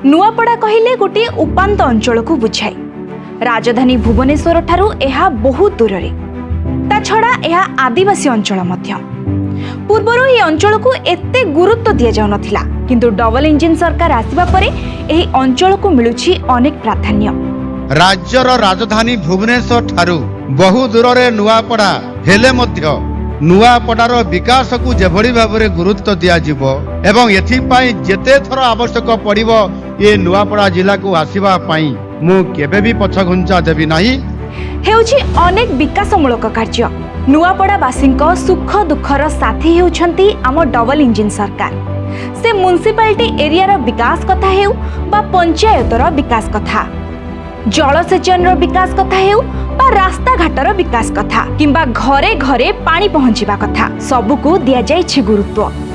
ନୂଆପଡ଼ା କହିଲେ ଗୋଟିଏ ଉପାନ୍ତ ଅଞ୍ଚଳକୁ ବୁଝାଏ। ରାଜଧାନୀ ଭୁବନେଶ୍ୱର ଠାରୁ ଏହା ବହୁତ ଦୂରରେ। ତା ଛଡ଼ା ଏହା ଆଦିବାସୀ ଅଞ୍ଚଳ ମଧ୍ୟ। ପୂର୍ବରୁ ଏହି ଅଞ୍ଚଳକୁ ଏତେ ଗୁରୁତ୍ୱ ଦିଆଯାଉନଥିଲା, କିନ୍ତୁ ଡବଲ ଇଞ୍ଜିନ୍ ସରକାର ଆସିବା ପରେ ଏହି ଅଞ୍ଚଳକୁ ମିଳୁଛି ଅନେକ ପ୍ରାଧାନ୍ୟ। ରାଜ୍ୟର ରାଜଧାନୀ ଭୁବନେଶ୍ୱର ଠାରୁ ବହୁ ଦୂରରେ ନୂଆପଡ଼ା ହେଲେ ମଧ୍ୟ ନୂଆପଡ଼ାର ବିକାଶକୁ ଯେଭଳି ଭାବରେ ଗୁରୁତ୍ୱ ଦିଆଯିବ ଏବଂ ଏଥିପାଇଁ ଯେତେ ଥର ଆବଶ୍ୟକ ପଡ଼ିବ, ଏ ନୂଆପଡ଼ା ଜିଲ୍ଲାକୁ ଆସିବା ପାଇଁ ମୁଁ କେବେ ବି ପଛଘୁଞ୍ଚା ଦେବି ନାହିଁ। ହେଉଛି ଅନେକ ବିକାଶମୂଳକ କାର୍ଯ୍ୟ। ନୂଆପଡ଼ାବାସୀଙ୍କ ସୁଖ ଦୁଃଖର ସାଥୀ ହେଉଛନ୍ତି ଆମ ଡବଲ ଇଞ୍ଜିନ୍ ସରକାର। ସେ ମ୍ୟୁନିସିପାଲିଟି ଏରିଆର ବିକାଶ କଥା ହେଉ ବା ପଞ୍ଚାୟତର ବିକାଶ କଥା, ଜଳସେଚନର ବିକାଶ କଥା ହେଉ ବା ରାସ୍ତାଘାଟର ବିକାଶ କଥା କିମ୍ବା ଘରେ ଘରେ ପାଣି ପହଞ୍ଚିବା କଥା, ସବୁକୁ ଦିଆଯାଇଛି ଗୁରୁତ୍ୱ।